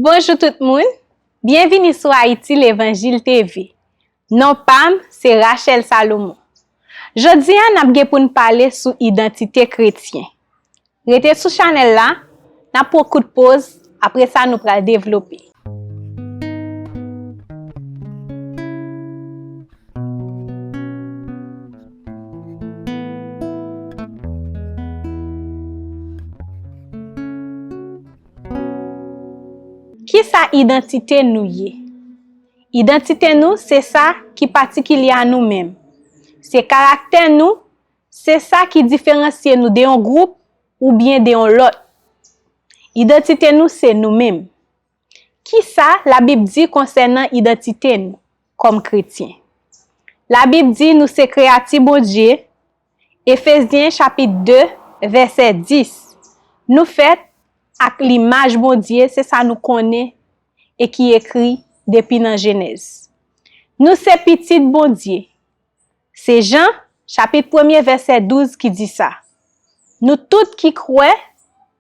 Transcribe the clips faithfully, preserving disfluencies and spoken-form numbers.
Bonjou tout moun, byenvini sou Ayiti Levanjil T V. Non pa m se Rachel Salomon. Jodi a n ap gen pou n pale sou idantite kretyen. Rete sou chanèl la, n ap pran kout poz, apre sa nou pral devlope. Kisa idantite nou ye? Idantite nou se sa ki patikilye a nou menm. Se karaktè nou, se sa ki diferansye nou de yon gwoup oubyen de yon lòt. Idantite nou se nou menm. Kisa Labib di konsènan idantite nou kòm kretyen? Labib di nou se kreyati Bondye, Efezyen chapit de, vèsè dis. Nou fèt ak limaj Bondye, se sa nou konnen e ki ekri depi nan Jenèz. Nou se pitit Bondye. Se Jan, chapit premye, vèsè douz ki di sa. Nou tout ki kwè,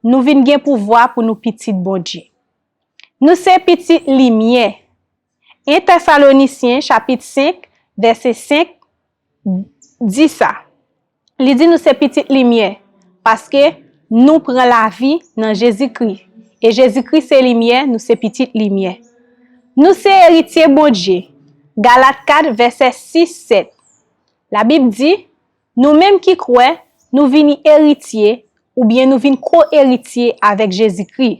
nou vin gen pouvwa pou nou pitit Bondye. Nou se pitit limyè. En Tesalonisyen, chapit senk, vèsè senk, di sa. Li di nou se pitit limyè, paske nou pran lavi nan Jezikri. E Jezikri se limyè, nou se pitit limyè. Nou se eritye Bondye. Galat kat, vèsè sis, sèt. Labib di, nou menm ki kwè, nou vini eritye, oubyen nou vin ko-eritye avèk Jezikri.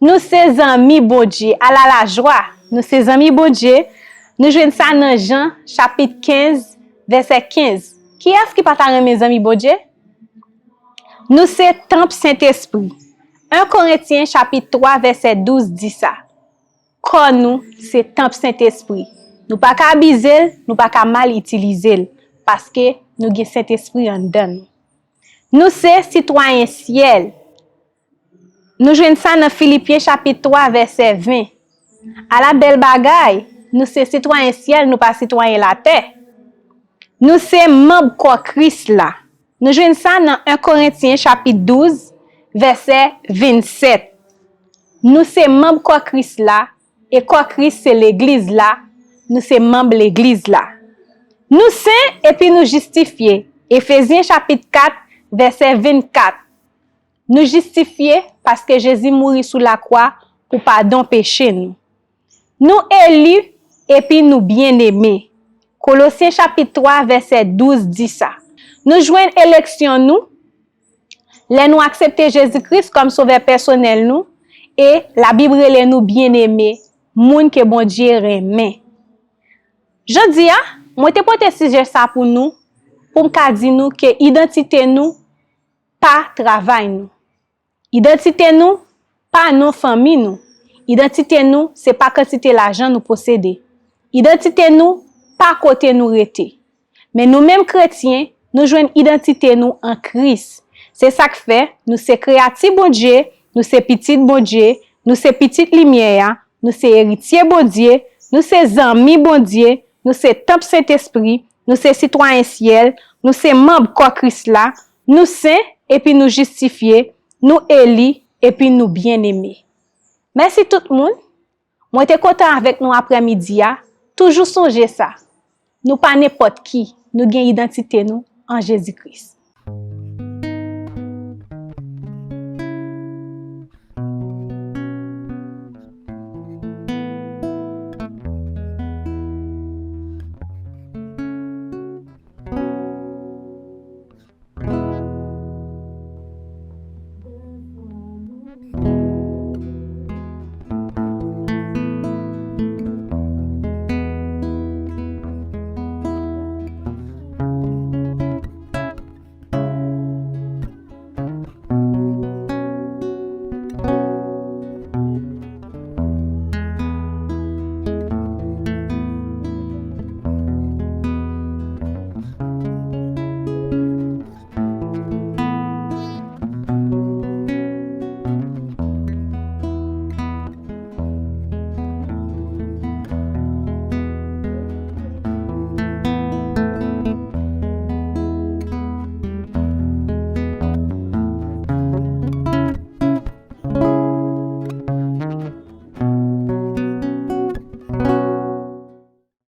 Nou se zanmi Bondye, ala lajwa! Nou se zanmi Bondye, nou jwenn sa nan Jan, chapit kenz, vèsè kenz. Kiyès ki pa ta renmen zanmi Bondye? Nou se tanp Sentespri. En Korentyen, chapit twa, vèsè douz di sa. Kò nou se tanp Sentespri. Nou pa ka abize l, nou pa ka mal itilize l, paske nou gen Sentespri anndan nou. Nou se sitwayen syèl. Nou jwenn sa nan Filipyen chapit twa, vèsè ven. Ala bèl bagay! Nou se sitwayen syèl, nou pa sitwayen latè. Nou se manm kò Kris la. Nou jwenn sa nan en Korentyen chapit douz, vèsè vennsèt. Nou se manm kò Kris la, e kò Kris se legliz la, nou se manm legliz la. Nou sen epi nou jistifye, Efezyen chapit kat, vèsè vennkat. Nou jistifye paske Jezi mouri sou lakwa pou padon peche nou. Nou eli epi nou byeneme, Kolosyen chapit twa, vèsè douz di sa. Nou jwenn eleksyon nou lè nou aksepte Jezi Kris kòm Sovè pèsonèl nou, e Labib rele nou byeneme, moun ke Bondye renmen. Jodi a, mwen te pote sijè sa pou nou, pou m ka di nou ke idantite nou pa travay nou. Idantite nou pa non fanmi nou. Idantite nou se pa kantite lajan nou posede. Idantite nou pa kote nou rete. Men nou menm kretyen, nou jwenn idantite nou an Kris. Se sa k fè nou se kreyati Bondye, nou se pitit Bondye, nou se pitit limyè a, nou se eritye Bondye, nou se zanmi Bondye, nou se tanp Sentespri, nou se sitwayen syèl, nou se manm kò Kris la, nou sen epi nou jistifye, nou eli epi nou byeneme. Mèsi tout moun. Mwen te kontan avèk nou aprèmidi a. Toujou sonje sa, nou pa nenpòt ki, nou gen idantite nou an Jezi Kris.